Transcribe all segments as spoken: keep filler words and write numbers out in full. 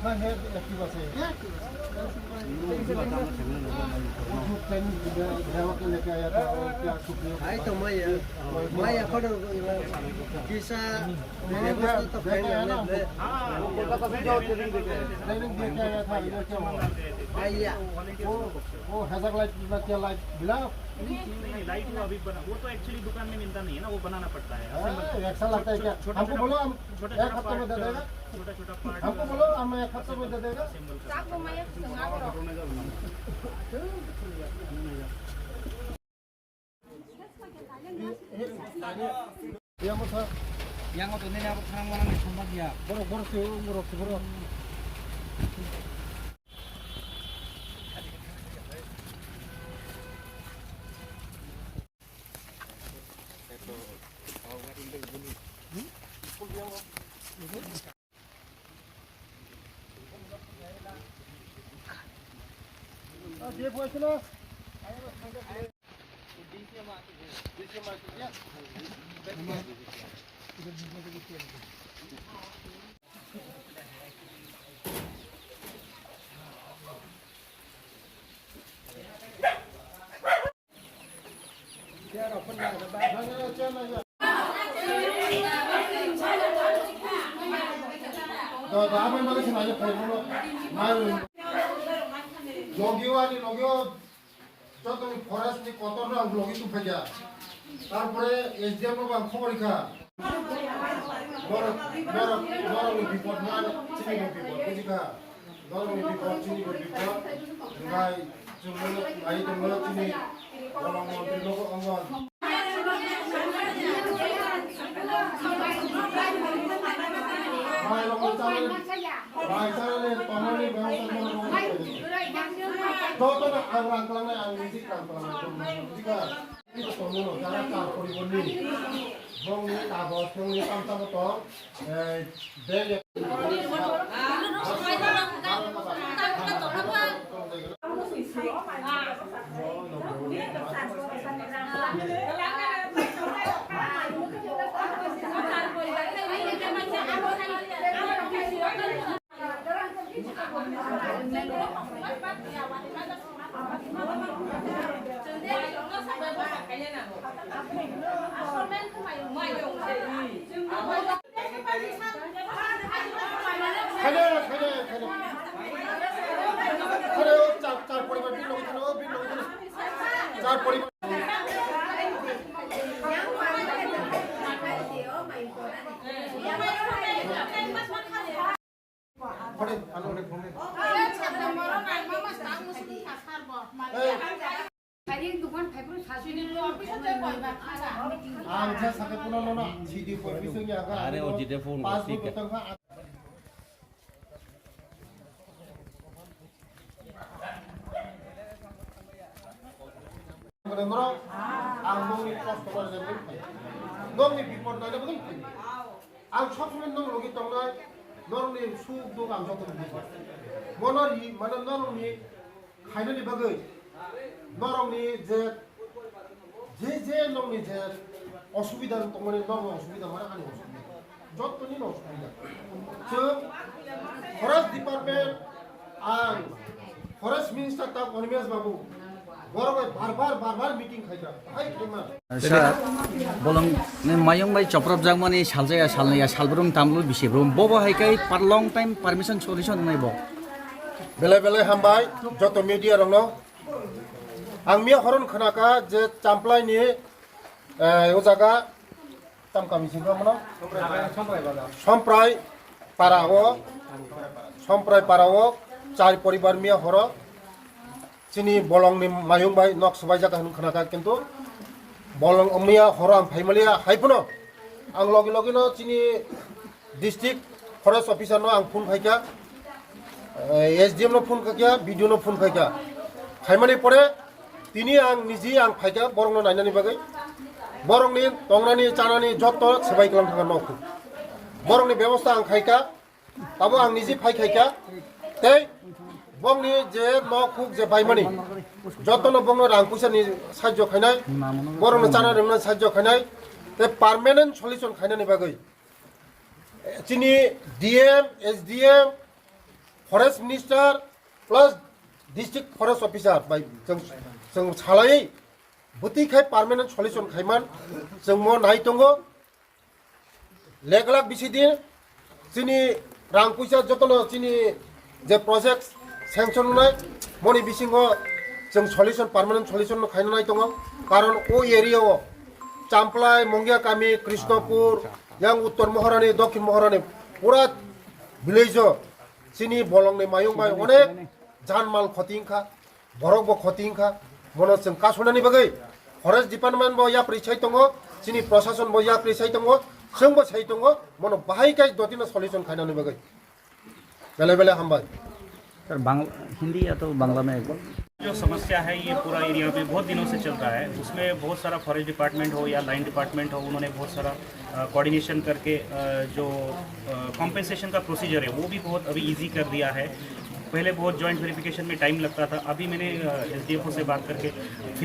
না, হে active আছে। वो जो ट्रेनिंग दिया, ग्राहक को लेके आया था, और क्या शुक्रिया। आई तो मैं, मैं अखोड़ किसा व्यवस्था तो पहले हमने ट्रेनिंग दे के आया था, इधर क्या हुआ? आइया। वो, वो हैजर लाइट का क्या लाइट मिला? नहीं, नहीं, लाइट वो अभी बना, वो तो एक्चुअली दुकान में मिलता नहीं है ना, वो बनाना पड़ता है। हाँ, असेंबल। ऐसा लगता है क्या? छोटा, हमको छोटा, बोलो, हम छोटा, एक छोटा हफ्ते में पार्ट, दे देगा। छोटा, छोटा पार्ट हमको बोलो, हम एक हफ्ते में दे देगा। असेंबल करना पड़ता है। Yang o to nini abo tharang manani samba dia. Borok, borok se, borok se, borok. Logio ani logio jotoni forest ni kotor no ang logi tong phaikha. Tarpore S D M no bo ang khobor rikha. Borok, borok, borok ni bipod no chini bo bipod bujikha. Borok ni bipod chini bo bipod. Ngai chwngno nai tongno chini borok montri logo ongor. Bai rok ni channel, bai channel ni tongmani bebostha khe rok. Joto no ang rang klangnai, ang niji rang klangnai, tongmani bujikha. Ini to tongmano, jara char poriborni. Bongni kagoj, bongni tamsa bo tong, eh, bag. Khaide, khaide, khaide. Khaide, o char, char poribar bini logi thangna, o bini logi thangna. Char poribar. Khaide, ano, ano, ano. Ei. Ang je sake puno nono sidi office ni aga. Are o jide phone ko, thik hai. Ang nongni kosto bar jani. Nongni bipod nai nai. Ang sob somoi nong logi tongnai. Nongni suk duk ang joto buji. Bono ri mane nongni khainani bagwi norokni je, je, je nokni je osubida tongmani, nokni osubida mane ani osubida, jottoni no osubida. Chwng forest department, ang forest minister tak Animesh babu, borok bai bar bar, bar bar meeting khaikha, hai khaima. Sir, bolong ni mayung bai choprop jakmani saljaya, salnaya, salbrum, tamlul, bisibrum. Bobo hai kai par long time permission solution nai bo. Belai belai hambai joto media rokno. Ang miya horon khnaka je Champlai ni, eh, o jaga tam kami singkha mano? Somprai para o, Somprai para o char poribar miya horo. Chini bolong ni mayung bai nok swbaijak hinwi khwnakha, kintu bolong miya horo ang phaimaliya, hai phano ang logi logi no chini district forest officer no ang phone khaikha, eh, S D M no phone khaikha, B D O no phone khaikha, khaimani pore tini ang niji ang phaikha borok no nainani bagwi, borok ni tongnani chanani jotto swbai kwlang thangkha nok, borok ni bebosta ang khaikha. Tamo ang niji phai khaikha, tei bongni je nok huk je baimani, jotono bongno rang puisa ni sajjo khainai, borokno chana rwmna sajjo khainai, Tei permanent solution khainani bagwi chini D M, S D M, Forest Minister plus District Forest Officer bai chwng, chwng salai bwtwi khai permanent solution khaiman chwng mo nai tongo. Lek lak bisi din chini rang puisa jotono chini je project sanction wngnai, moni bisingo chwng solution, permanent solution no khaina nai tongo. Karon o area o Champlai, Mongia Kami, Krishnapur, yang Uttor Moharani, Dokhin Moharani, pura village o chini bolongni mayung bai onek janmal khoti wngkha, borok bo khoti wngkha. Mono chwng kasunani bagwi forest department bo yapri sai tongo, chini prosason bo yapri sai tongo, chwng bo sai tongo, mono bahai kai dotino solution khainani bagwi bele bele hambai. Sir Bangla Hindi या तो बांग्ला में एक बार जो समस्या है, ये पूरा एरिया में बहुत दिनों से चल रहा है। उसमें बहुत सारा फॉरेस्ट डिपार्टमेंट हो या लाइन डिपार्टमेंट हो, उन्होंने बहुत सारा कोऑर्डिनेशन करके अ, जो कॉम्पेंसेशन का प्रोसीजर है, वो भी बहुत अभी इजी कर दिया है। पहले बहुत जॉइंट वेरिफिकेशन में टाइम लगता था। अभी मैंने एसडीएफओ से बात करके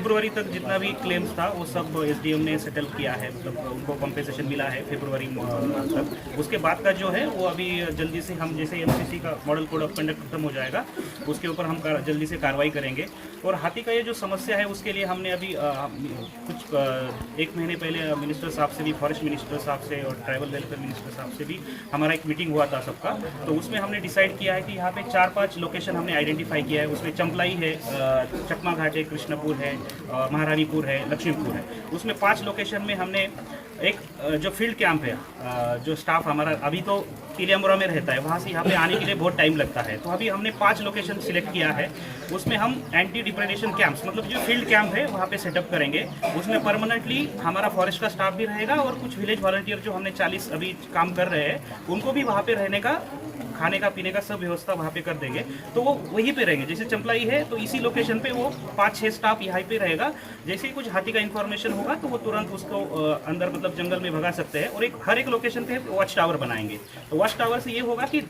फरवरी तक जितना भी क्लेम्स था, वो सब एसडीएम ने सेटल किया है, मतलब उनको कॉम्पेंसेशन मिला है फरवरी तक। उसके बाद का जो है, वो अभी जल्दी से हम, जैसे एमसीसी का मॉडल कोड ऑफ कंडक्ट खत्म हो जाएगा, उसके ऊपर हम कार, जल्दी से कार्रवाई करेंगे। और हाथी का ये जो समस्या है, उसके लिए हमने अभी अ, हम- कुछ अ, एक महीने पहले मिनिस्टर साहब से भी, फॉरेस्ट मिनिस्टर साहब से और ट्राइबल वेलफेयर मिनिस्टर साहब से भी हमारा एक मीटिंग हुआ था सबका। तो उसमें हमने डिसाइड किया है कि यहाँ पे चार पांच लोकेशन हमने आइडेंटिफाई किया है। उसमें चंपलाई है, अ, चकमा घाट है, कृष्णपुर है, अ, महारानीपुर है, लक्ष्मीपुर है। उसमें पांच लोकेशन में हमने एक अ, जो फील्ड कैंप है, अ, जो स्टाफ हमारा अभी तो किलियामुरा में रहता है, वहाँ से यहाँ पे आने के लिए बहुत टाइम लगता है। तो अभी हमने पांच लोकेशन सिलेक्ट किया है। उसमें हम एंटी डिप्रेडेशन कैंप्स, मतलब जो फील्ड कैंप है, वहाँ पे सेटअप करेंगे। उसमें परमानेंटली हमारा फॉरेस्ट का स्टाफ भी रहेगा और कुछ विलेज वॉलंटियर जो हमने चालीस अभी काम कर रहे हैं, उनको भी वहाँ पे रहने का, खाने का, पीने का सब व्यवस्था वहाँ पे कर देंगे। तो वो वहीं पे रहेंगे। जैसे चंपलाई है, तो इसी लोकेशन पे वो पाँच छः स्टाफ यहाँ पे रहेगा। जैसे ही कुछ हाथी का इन्फॉर्मेशन होगा, तो वो तुरंत उसको अ, अंदर, मतलब जंगल में भगा सकते हैं। और एक, हर एक लोकेशन पे वॉच टावर बनाएंगे। तो वॉच टावर से ये होगा कि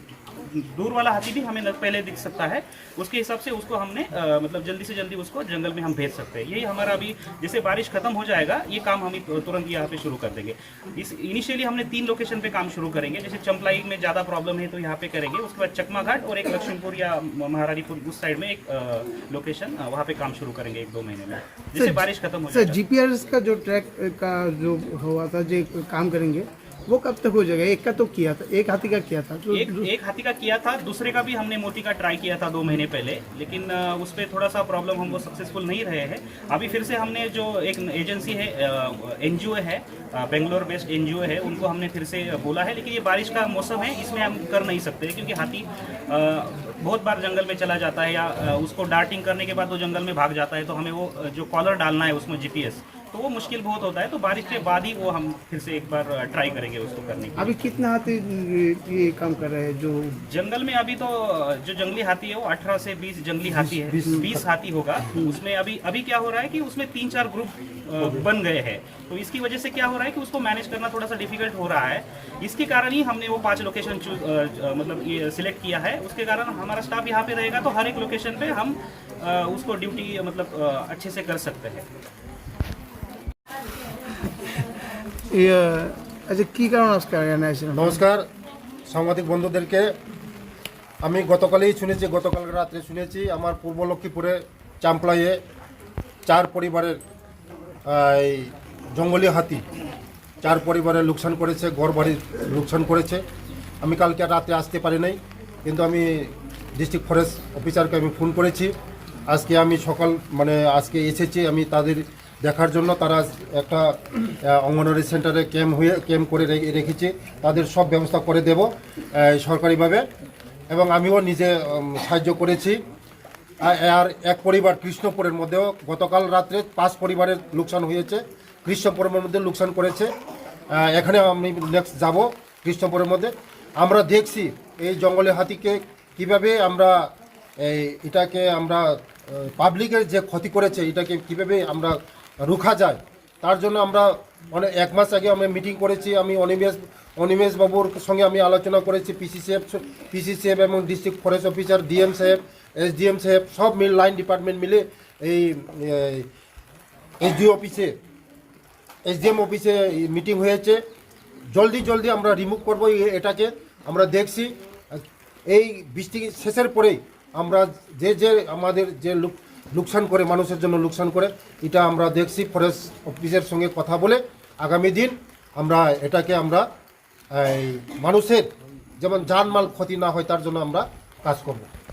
दूर वाला हाथी भी हमें न- पहले दिख सकता है। उसके हिसाब से उसको हमने अ, मतलब जल्दी से जल्दी उसको जंगल में हम भेज सकते हैं। यही हमारा अभी, जैसे बारिश खत्म हो जाएगा, ये काम हम तु- तुरंत यहाँ पे शुरू कर देंगे। इस इनिशियली हमने तीन लोकेशन पे काम शुरू करेंगे। जैसे चंपलाई में ज़्यादा प्रॉब्लम है, तो यहाँ पे करेंगे। उसके बाद चकमा घाट और एक लक्ष्मीपुर या म- महारानीपुर, उस साइड में एक लोकेशन, वहाँ पे काम शुरू करेंगे एक दो महीने में, जैसे सर, बारिश खत्म हो सर जाएगा। जीपीआरएस का जो ट्रैक का जो हुआ था, जो काम करेंगे, वो कब तक हो जाएगा? एक का तो किया था, एक हाथी का किया था, तो एक दूस- एक हाथी का किया था, दूसरे का भी हमने मोती का ट्राई किया था दो महीने पहले, लेकिन अ, उस पर थोड़ा सा प्रॉब्लम, हम वो सक्सेसफुल नहीं रहे हैं। अभी फिर से हमने जो एक एजेंसी है, एनजीओ है, अ, बेंगलोर बेस्ड एनजीओ है, उनको हमने फिर से बोला है, लेकिन ये बारिश का मौसम है, इसमें हम कर नहीं सकते, क्योंकि हाथी अ, बहुत बार जंगल में चला जाता है या अ, उसको डार्टिंग करने के बाद वो जंगल में भाग जाता है, तो हमें वो अ, जो कॉलर डालना है उसमें जीपीएस, तो वो मुश्किल बहुत होता है। तो बारिश के बाद ही वो हम फिर से एक बार ट्राई करेंगे उसको करने के लिए। अभी कितना हाथी ये काम कर रहे हैं? जो जंगल में अभी तो अ, जो जंगली हाथी है, वो अठारह से बीस जंगली हाथी है, बीस हाथी होगा। उसमें अभी अभी क्या हो रहा है कि उसमें तीन चार ग्रुप अ, बन गए हैं। तो इसकी वजह से क्या हो रहा है कि उसको मैनेज करना थोड़ा सा डिफिकल्ट हो रहा है। इसके कारण ही हमने वो पांच लोकेशन चूज, मतलब ये सिलेक्ट किया है। उसके कारण हमारा स्टाफ यहाँ पे रहेगा, तो हर एक लोकेशन पे हम अ, उसको ड्यूटी, मतलब अ, अच्छे से कर सकते हैं। ये अच्छा, की कारण आज का आना है? নমস্কার সাংবাদিক বন্ধুদেরকে। আমি গতকালই শুনেছি, গতকাল রাত্রে শুনেছি আমার পূর্ব লক্ষ্মীপুরে চাম্পলাইয়ে চার পরিবারের এই জঙ্গলি হাতি চার পরিবারের লোকসান করেছে, ঘর বাড়ি লোকসান করেছে। আমি কালকে রাতে আসতে পারি নাই, কিন্তু আমি ডিস্ট্রিক্ট ফরেস্ট অফিসারকে আমি ফোন করেছি। আজকে আমি সকাল মানে আজকে এসেছি আমি তাদের দেখার জন্য। তারা একটা আহ, অঙ্গনওয়াড়ি সেন্টারে ক্যাম্প হয়ে ক্যাম্প করে রে- রেখেছে, তাদের সব ব্যবস্থা করে দেব আহ, সরকারিভাবে। এবং আমিও নিজে উম, সাহায্য করেছি। আ- আর এক পরিবার কৃষ্ণপুরের মধ্যেও গতকাল রাত্রে পাঁচ পরিবারের লোকসান হয়েছে। কৃষ্ণপুরের মধ্যে লোকসান করেছে। আহ, এখানে আমি নেক্সট যাব কৃষ্ণপুরের মধ্যে। আমরা দেখছি এই জঙ্গলি হাতিকে কিভাবে আমরা এই এটাকে আমরা আহ, পাবলিকের যে ক্ষতি করেছে এটাকে কিভাবে আমরা রুখা যায়, তার জন্য আমরা অনেক এক মাস আগে আমরা মিটিং করেছি। আমি অনিমেষ অনিমেষ বাবুর সঙ্গে আমি আলোচনা করেছি, পিসিসিএফ পিসিসিএফ এবং ডিস্ট্রিক্ট ফরেস্ট অফিসার, ডিএম সাহেব, এসডিএম সাহেব, সব মিল লাইন ডিপার্টমেন্ট মিলে এই এসডিও অফিসে এসডিএম অফিসে মিটিং হয়েছে। জলদি জলদি আমরা রিমুভ করবো এই, এটাকে। আমরা দেখছি এই বৃষ্টি শেষের পরেই আমরা যে যে আমাদের যে লোক- লোকসান করে, মানুষের জন্য লোকসান করে, এটা আমরা দেখছি। ফরেস্ট অফিসের সঙ্গে কথা বলে আগামী দিন আমরা এটাকে আমরা এই মানুষের যেমন জানমাল ক্ষতি না হয়, তার জন্য আমরা কাজ করব।